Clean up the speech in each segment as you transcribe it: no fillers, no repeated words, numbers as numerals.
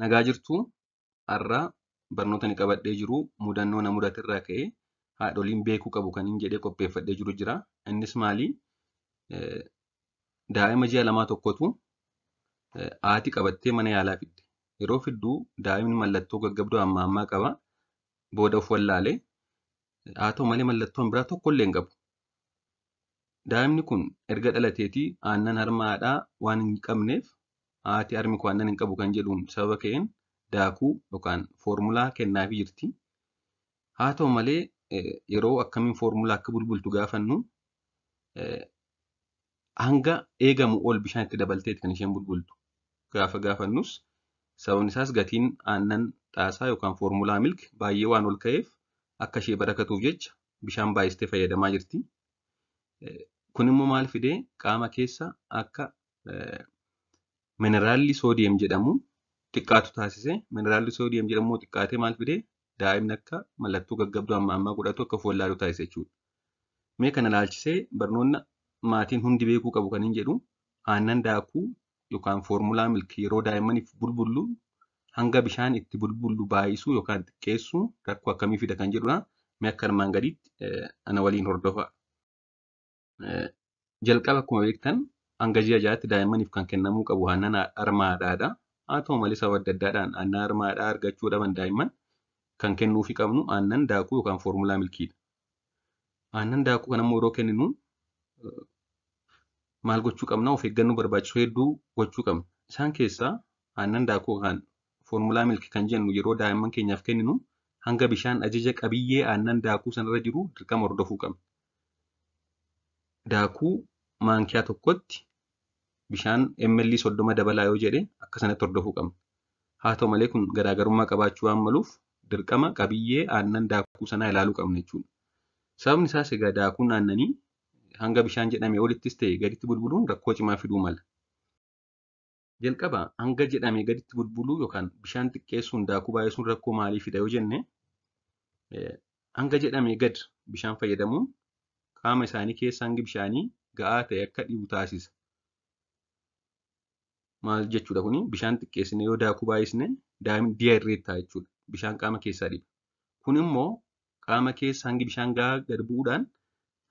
Nagaa jirtuu? Har'a barnoota ani qabadhee jiru mudannoo na mudate irraa ka'ee haadholiin beekuu qabu kanin jedhee qopheeffadhee jiru jira. Innis maali? Daa'ima ji'a lamaa tokkotu haati qabattee mana yaalaa fidde. Yeroo fiddu daa'imni mallattoo gaggabdoo hamma ammaa qaba. Booda of wallaale. Haa ta'u malee mallattoon biraa tokkollee hin qabu. Daa'imni kun erga dhalateetii aannan harma haadhaa waan hin qabneef haati harmi koo aannan hin qabu kan jedhuun sababa ka'een daakuu yookaan foormulaa kennaafii jirti. Haa ta'u malee yeroo akkamiin foormulaa akka bulbultu gaafannu hanga eegamu ol bishaan itti dabalteeti kan isheen bulbultu. Gaafa gaafannus sababni isaas gatiin aannan xaasaa yookaan foormulaa milk baay'ee waan ol ka'eef akka ishee barakatuuf jecha bishaan baay'istee fayyadamaa jirti. Kun immoo maal fidee qaama keessa akka mineraalli soodiyem jedhamu xiqqaatu taasise. Mineraalli soodiyem jedhamu xiqqaatee maal fidee daa'imni akka mallattoo gaggabdoo hamma ammaa godhatu akka of wallaalu taasise jechuudha. Mee kana ilaalchisee barnoonni maatiin hundi beekuu qabu kan hin jedhu aannan daakuu yookaan foormulaa milk yeroo daa'immaniif bulbullu hanga bishaan itti bulbullu baay'isuu yookaan xiqqeessuu rakkoo akkamii fida kan jedhudha. Mee akka armaan gadiitti ana waliin hordofaa. Jalqaba akkuma beektan hanga ji'a 6tti daa'immaniif kan kennamuu qabu aannan harma haadhaadha. Haa ta'u malee sababa adda addaadhaan aannan harma haadhaa argachuu dhaban daa'imman kan kennuufii qabnu aannan daakuu yookaan foormulaa milkiidha. Aannan daakuu kana immoo yeroo kenninu maal gochuu qabna? Of eeggannoo barbaachisu hedduu gochuu qabna. Isaan keessaa aannan daakuu yookaan foormulaa milkii kan jennu yeroo daa'imman keenyaaf kenninu hanga bishaan ajaja qabiyyee aannan daakuu sanarra jiru dirqama hordofuu qabna. Daakuu maankiyaa tokkotti bishaan ml 30 dabalaa yoo jedhe akka sanatti hordofuu qabna. Haa ta'u malee kun garaagarummaa qabaachuu waan maluuf dirqama qabiyyee aannan daakuu sanaa ilaaluu qabna jechuudha. Sababni isaas egaa daakuun aannanii hanga bishaan jedhame olittis ta'e gaditti bulbuluun rakkoo cimaa fiduu mala. Jalqaba hanga jedhame gaditti bulbuluu yookaan bishaan xiqqeessuun daakuu baay'isuun rakkoo maalii fida yoo jenne hanga jedhame gad bishaan fayyadamuun qaama isaanii keessa hangi bishaanii ga'aa ta'e akka dhibu taasisa. Maal jechuudha kuni bishaan xiqqeessine yoo daakuu baay'isne daa'imni diyaayidreet ta'a jechuudha. Bishaan qaama keessaa dhiba. Kun immoo qaama keessa hangi bishaan ga'aa gad bu'uudhaan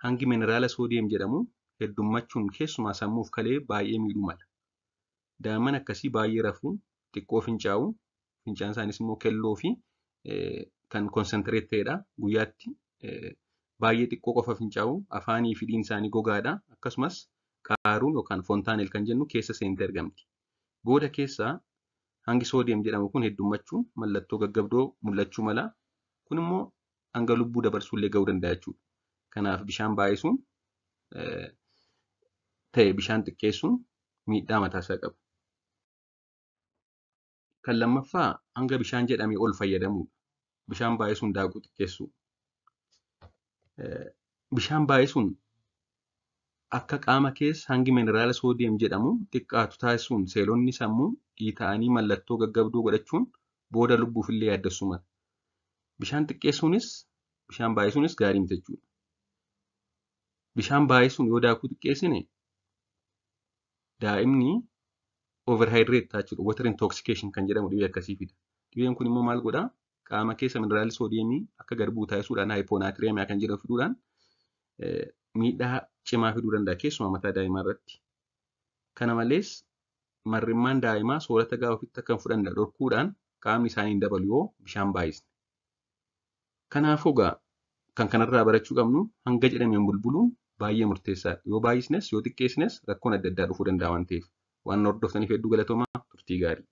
hangi mineraala soodiyem jedhamu heddummachuun keessumaa sammuuf kalee baay'ee miidhuu mala. Daa'imman akkasii baay'ee rafuu, xiqqoo fincaa'uu, fincaan isaanis immoo kelloo fi kan konsentireet ta'edha. Guyyaatti baay'ee xiqqoo qofa fincaa'uu, afaanii fi hidhiin isaanii gogaadha. Akkasumas qaaruun yookaan fontaanel kan jennu keessa seentee argamti. Booda keessaa hangi soodiyem jedhamu kun heddummachuun mallattoo gaggabdoo mul'achuu mala. Kun immoo hanga lubbuu dabarsuullee ga'uu danda'a jechuudha. Kanaaf bishaan baay'isuun ta'e bishaan xiqqeessuun miidhaa mataasaa qaba. Kan lammaffaa hanga bishaan jedhamee ol fayyadamuudha. Bishaan baay'isuun daakuu xiqqeessuu. Bishaan baay'isuun akka qaama keessa hangi mineraala soodiyem jedhamu xiqqaatu taasisuun seelonni sammuu dhiita'anii mallattoo gaggabdoo godhachuun booda lubbuufillee yaaddessuu mala. Bishaan xiqqeessuunis bishaan baay'isuunis gaarii miti jechuudha. Bishaan baay'isuun yoo daakuu xiqqeessine daa'imni overhydrate ta'a jechuudha. Water intoxication kan jedhamu dhibee akkasii fida. Dhibeen kun immoo maal godhaa? Qaama keessa mineraalli soodiyemii akka gad bu'u taasisuudhaan haayipoonaatiremiyaa kan jedhamu fiduudhaan miidhaa cimaa fiduu danda'a keessumaa mataa daa'imaa irratti. Kana malees marrimmaan daa'imaa soorata gahaa ofitti akka hin fudhanne dhorkuudhaan qaamni isaanii hin dabalu yoo bishaan baay'isne. Kanaafuu egaa kan kanarraa barachuu qabnu hanga jedhameen bulbuluun baay'ee murteessaadha. Yoo baay'isnes yoo xiqqeessines rakkoon adda addaa dhufuu danda'a waan ta'eef. Waan hordoftaniif hedduu galatoomaa turtii gaarii.